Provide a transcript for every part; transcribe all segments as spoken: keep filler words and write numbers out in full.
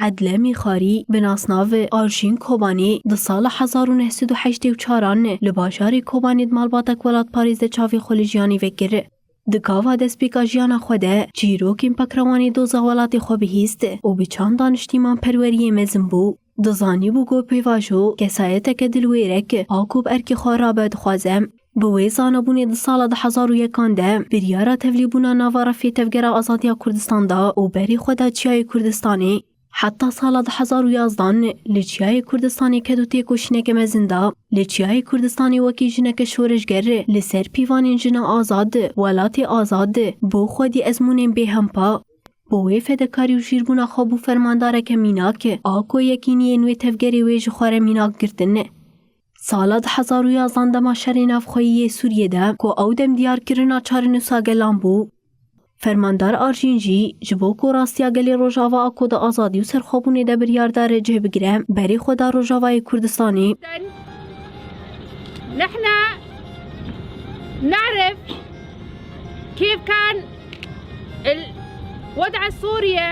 Edlemî Xarî, bi nasnav Arjîn Kobanî, di sala hezar û neh sed û heştê û çaran li bajarê Kobanî di malbatek welatparêz de çavê xwe li jiyanê vekir. Di gava destpêka jiyana xwe de çîrokên pekrewanê doza welatê xwe bihîst û bi çanda niştîmanperweriyê mezin bû. Dizanîbû ku pêvajo kesayeteke dilwêrek a ku bi erkê xwe rabe dixwaze. Bi wê zanebûnê di sala du hezar û yekan de biryara tevlîbûna nava refê Tevgera Azadiya Kurdistan da û berê xwe da Çiyayê Kurdistanê. Heta sala du hezar û yazdan li Çiyayê Kurdistanê ked û têkoşîneke mezin da. Li Çiyayê Kurdistanê wekî jineke şoreşger li ser pîvanên jina azad, welatê azad, bo xwedî ezmûnên bêhempa. Bo wê fedekarî û jîrbûna xwe bû fermandareke mînak, a ku yekîniyên wê tevgerê wê ji xwe re mînak girtin. Sala du hezar û yazdan dema şerê navxweyî yê Sûriyê de ku ew dem diyarkirina çarenûsa gelan bû. Fermandar Arjîn jî ji bo ku rastiya gelê Rojava a ku di azadî û serxwebûnê de biryar dare cih bigire, berê xwe da Rojavayê Kurdistanê. نحن نعرف كيف كان الوضع السورية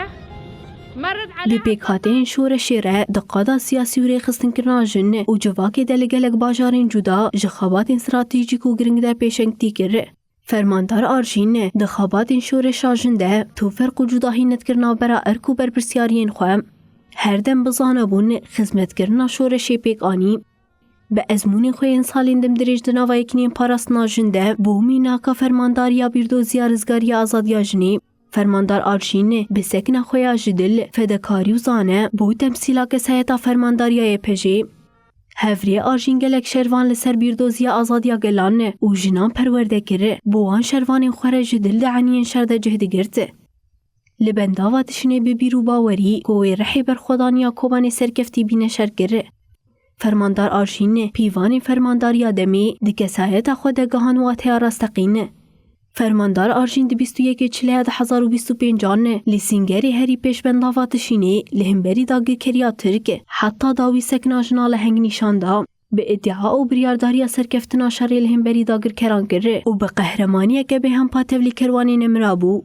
مرت على Bi pêkhateyên şoreşê re di qada siyasî û rêxistinkirina jin û civakê de li gelek bajarên cuda ji xebatên stratejîk û giring de pêşengtî kir. Fermandar Arjîn di xebatên şoreşa jin de tu ferq û cudahî nedik navbera erk û berpirsyariyên xwe. Her dem bi zane bûn xizmetkirina şoreşê pêk anî. Bi ezmûnên xwe yên salên demdirêj di nava yekîneyên parastina jin de bû mînaka fermandariya bîrdoziya rizgariya azadiya jinê. Fermandar Arjîn bi sekna xwe ya ji dil, fedekarî û zane bû temsîla kesayeta fermandariya Y P J. Hevrê Arjîn gelek şervan li ser bîrdoziya azadiya gelan û jinan perwerde kir, bo wan şervanên xwe re ji dil di eniyên şer de cih digirt. Li bendava tişinê bi bîr û bawerî ku wê rihê berxwedaniya Kobanê serkeftî bîne şer kir. Fermandar Arjîn pîvanên fermandariya demê di kesayeta xwe de gihan wateya rasteqîn. Fermandar Arjîn di bîst û yekê Çileya du hezar û bîst û pêncan li Sîngerê herî pêş bendava tişînê li hemberî dagirkeriya Tirk heta dawî sekna jina leheng nîşan da. Bi îdîa û biryardariya serkeftina şerê li hemberî dagirkeran kir û bi qehremaniyeke bêhempa tevlî kerwanê nemira bû.